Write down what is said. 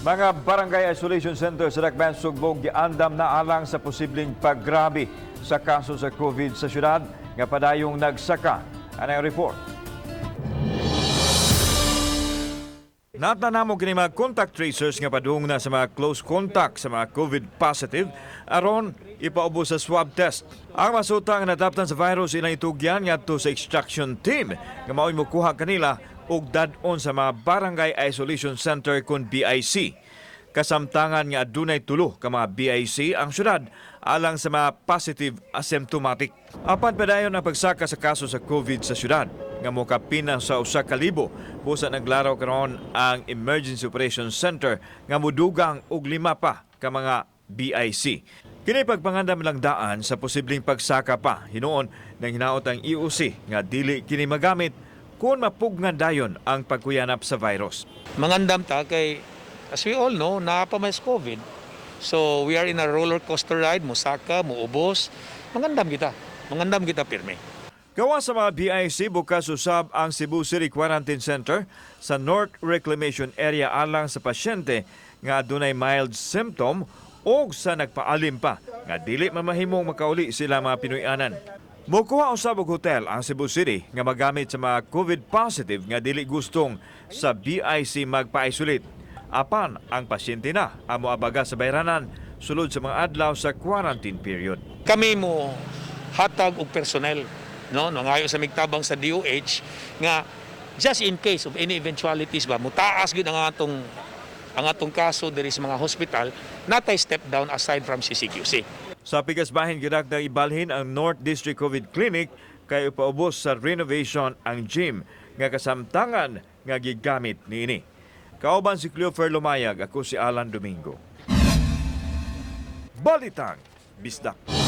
Mga barangay isolation center sa Dakbayan Sugbo giandam na alang sa posibleng paggrabe sa kaso sa COVID sa syudad nga padayong nagsaka. Anang report? Natanamo kini mga contact tracers nga padung na sa mga close contact sa mga COVID positive aron ipaubos sa swab test. Ang masuta nga nadaptan sa virus ilang itugyan ngadto sa extraction team nga mao'y mokuha kanila og dad-on sa mga barangay isolation center kon BIC. Kasamtangan nga adunay tulo ka mga BIC ang syudad alang sa mga positive asymptomatic. Apan padayon ang pagsaka sa kaso sa COVID sa syudad nga mokapin na sa 1,000 busa naglaraw karon ang Emergency Operations Center nga mudugang og lima pa ka mga BIC. Kini pagpangandam lang daan sa posibleng pagsaka pa hinuon nang hinaot ang EOC nga dili kini magamit kung mapugnan dayon ang pagkuyanap sa virus. Mangandam ta kay, as we all know, naa pa may COVID. So we are in a roller coaster ride, musaka, muubos. Mangandam kita. Mangandam kita pirmi. Gawa sa mga BIC, bukas usab ang Cebu City Quarantine Center sa North Reclamation Area alang sa pasyente nga adunay mild symptom o sa nagpaalim pa nga dili mamahimong makauli sila mga Pinoy-anan. Mokuha usab og hotel ang Cebu City nga magamit sa mga COVID positive nga dili gustong sa BIC magpa-isolate. Apan ang pasyente na ang moabaga sa bayranan sulod sa mga adlaw sa quarantine period. Kami mo hatag og personnel, no, nangayo sa migtabang sa DOH nga just in case of any eventualities ba mutaas gyud ang atong kaso diri sa mga hospital, natay step down aside from CCQC. Sa pikas bahin, gidagdag ibalhin ang North District COVID Clinic kay ipaubos sa renovation ang gym nga kasamtangan nga gigamit niini. Kauban si Cleofer Lumayag, ako si Alan Domingo. Balitang Bisdak.